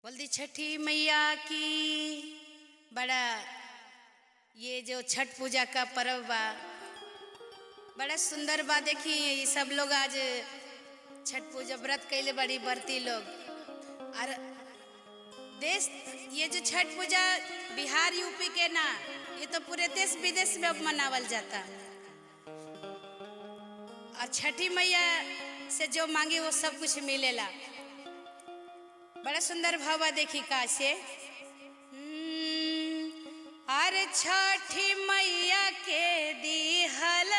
बोल दी छठी मैया की। बड़ा ये जो छठ पूजा का पर्व बा, बड़ा सुंदर बा। देखी ये सब लोग आज छठ पूजा व्रत कैले बड़ी बरती लोग। और देश ये जो छठ पूजा बिहार यूपी के ना, ये तो पूरे देश विदेश में अब मनावल जाता। और छठी मैया से जो मांगे वो सब कुछ मिलेला। बड़ा सुंदर भावा देखी का से। अरे छठी मैया के दिहल